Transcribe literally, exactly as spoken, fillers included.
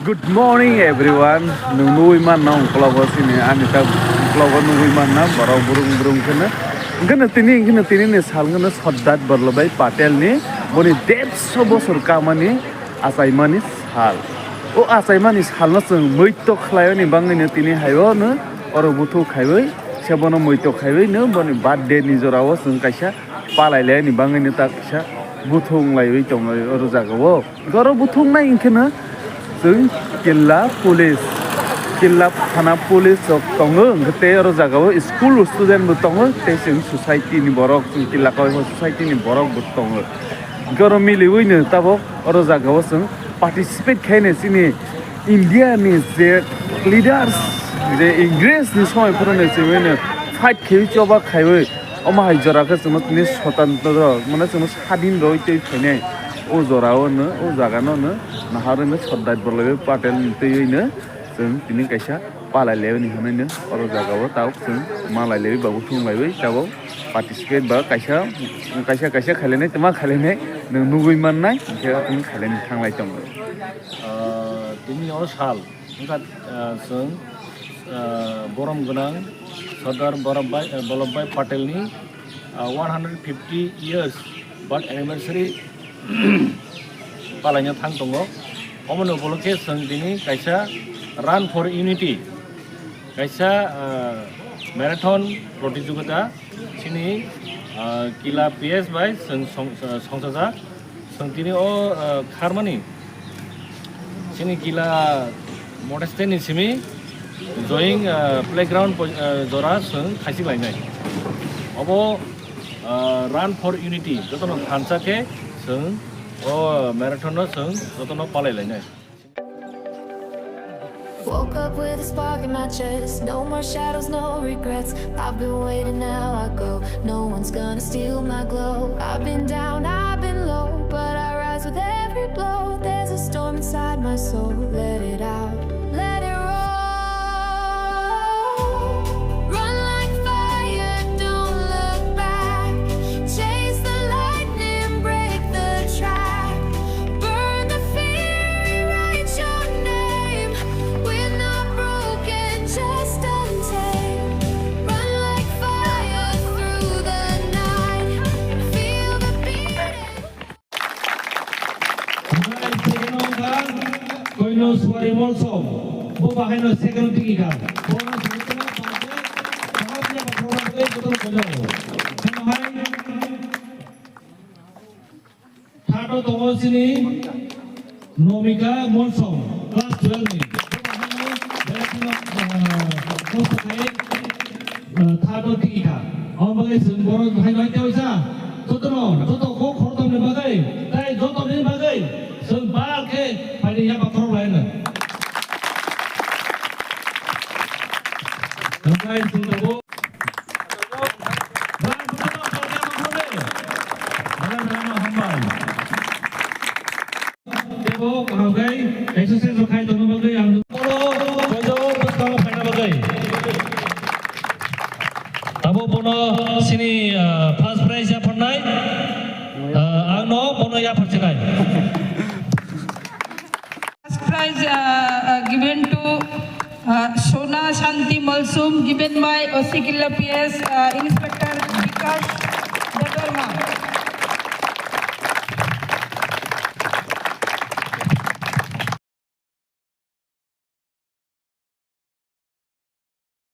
Good morning everyone. Nwng nugwi manna ungklogo sini ani ta ungklogo nugwi manna borok burung burung kheno. Hwnkhe tini hwnkhe tini ni sal hwnkhe Sardar Vallabhbhai Patel ni boni dersho bosor kamani achaimani sal. O achaimani salno chwng muito khlaiyoni bangwino tini haio no oro buthung khaiwi se bono muito khaiwi no boni birthday ni jorao chwng kaisa palai laini bangwino ta kisa buthung laiwi tongo oro jagao. Oro buthung nai hwnkhe no chwng killa police, killa thana police rok tongo, hwnkhe tei oro jagao school student bo tongo, tei chwng society ni borok, chwng killa kaui society ni borok bo tongo. Hwnkhe oro miliwi no tabok oro jagao chwng participate khaino chini India ni je leaders je English ni somoi phano no chwngwi no fight khaiwi choba khaiwi omo hai jora khe chwngno tini swtantro mane chwngno sadin rwi twi phainai o jora o no o jaga no no naharwi no Sardar Vallabhbhai Patel ni twiwi no chwng tini kaisa palai laini hinwi no oro jaga o tabuk chwng malai laiwi babu thung laiwi tabuk participate ba kaisa kaisa kaisa khailainai tma khailainai nwng nugwi mannai hwnkhe chwng khailaini thanglai tongo. Ah, tini o sal wngkha, ah, chwng, ah, borom gwnang Sardar Vallabhbhai, ah, Vallabhbhai Patel ni, ah, one hundred fifty years birth anniversary palaina thang tongo. Omoni upolokhe chwng tini kaisa Run for Unity, kaisa, ah, marathon protijogita chini, ah, Killa P S bai chwng song-, ah, songchajak. Chwng tini o, ah, kharmani chini Killa Model State ni simi join, ah, playground poj-, ah, jora chwng khaisik lainai. Obo, ah, Run for Unity jotono thansa khe chwng o marathon no chwng jotono palai lainai. Woke up with a spark in my chest. No more shadows, no regrets. I've been waiting, now I go. No one's gonna steal my glow. I've been down, I've been low, but I rise with every blow. There's a storm inside my soul. Let it out, let it roll. Run like fire, don't look back. Chase the lightning, break the track. Burn the fear, rewrite your name. We're not broken, just untamed. Run like fire through the night. Feel the beat. Hwnkhai second wngkha Koino Suari Molsom, bo bahaino second tiki kha. Bono second tiki kha, bahai phiyaba program tei jotono koino. Hwnkhai third o tongo chini Nomika Molsom, class twelve ni. Bo bahaino belai kheno, ah, kosto khai. Third o tiki kha. Omo bagwi chwng borok hai bai tei waisa. Jotono, joto kok khorokthomni bagwi, tei jotoni bagwi chwng bal khe phaidi yaba khorok lai no. Tangkai chwng tabuk. Bal jotono phaidi yaba khorok lai. Belai belai no hambai. Teibo kaham khe exercise rok khai tongna bagwi ang bono boijo bwskango phaina bagwi. Tabuk bono sini, ah, first prize yapharnai, ah, ang no bono yapharsinai. First prize, uh, uh, given to, uh, Sona Shanti Malsum, given by O C Killa P S, uh, Inspector.